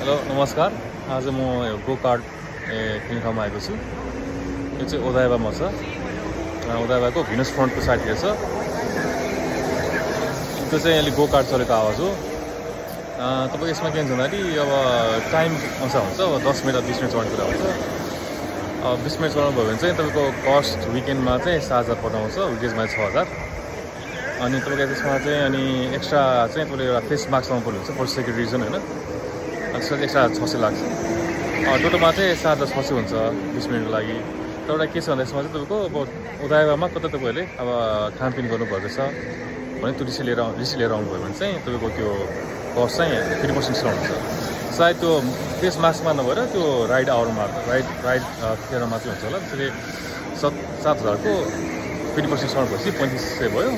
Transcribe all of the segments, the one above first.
Hello नमस्कार। आज म गो कार्ड किन्ने ठाउँमा आएको छु। यो चाहिँ ओदाइबामा छ। ओदाइबाको भिनस फ्रन्टको साइडतिर छ। त्यो चाहिँ अहिले गो कार्ड चलेको आवाज हो। तपाईको यसमा के हुन्छ भन्दाखेरि अब टाइम अनुसार हुन्छ। अब 10 मिनट 20 मिनट चढ्ने कुरा हुन्छ। 20 मिनट चढ्नु भयो भने चाहिँ तपाईँको कस्ट विकेन्डमा चाहिँ 7,000 पर्नुहुन्छ, विकेजमा 6,000। अनि तपाईँको त्यसमा चाहिँ अनि एक्स्ट्रा चाहिँ तपाईँले एउटा फेस मास्क लाउनु पर्ने हुन्छ फर सेक्युरिटी रिजन होइन। त्यसमा एक्स्ट्रा 600 लाग्छ। टोटलमा चाहिँ 7,600 हुन्छ 20 मिनटको लागि। तर एउटा के छ भन्दा यसमा चाहिँ तपाईँको अब ओदाइबामा कता तपाईँहरूले अब खानपिन गर्नुभएको छ भने त्यो रिसिभ लिएर आउनुभयो भने चाहिँ तपाईँको त्यो कस्ट चाहिँ 30% डिस्काउन्ट हुन्छ। सायद त्यो फेस मास्कमा नभएर त्यो राइड आवरमा राइड फेयरमा चाहिँ हुन्छ होला। त्यसरी 7,000को 30% डिस्काउन्ट भएपछि 3500 भयो।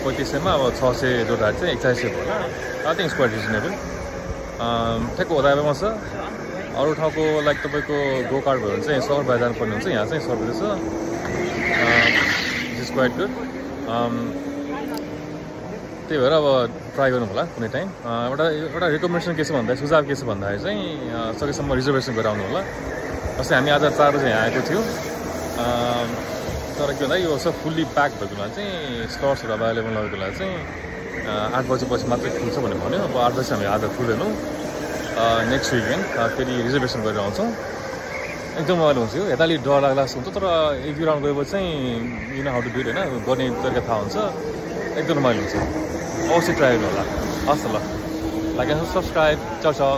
3500मा अब 600 जोड्दाखेरि चाहिँ 4100 भयो होला। I think it's quite reasonable. ठ्याक्क ओदाइबामा छ। अरू ठाउँको लाइक तपाईँको गो कार्ड भयो भने चाहिँ सहर बाहिर जानुपर्ने हुन्छ। यहाँ चाहिँ सर्भिस छ। It's quite good. त्यही भएर अब ट्राई गर्नु होला कुनै टाइम। एउटा रिकमेन्डेसन के छ भन्दा सुझाव के छ भन्दाखेरि चाहिँ सकेसम्म रिजर्भेसन गरेर आउनु होला। जस्तै हामी आज 4 बजे यहाँ आएको थियो। तर के भन्दा यो सब फुल्ली प्याक भएको बेला चाहिँ स्लट्सहरू अभाइलेबल नभएको बेला चाहिँ 8 बजेपछि मात्रै खुल्छ भनेर भन्यो। अब 8 बजी हामी आज खुल्दैनौँ। नेक्स्ट विकेन्ड फेरि रिजर्भेसन गरेर आउँछौँ। एकदम रमाइलो हुन्छ। यो यता अलिक डर लाग्ला जस्तो हुन्छ, तर एक दुई राउन्ड गएपछि चाहिँ you know how to do it होइन, गर्ने तरिका थाहा हुन्छ। एकदम रमाइलो हुन्छ। अवश्य ट्राई गर्नु होला। हस् त ल, like and subscribe. Ciao Chou.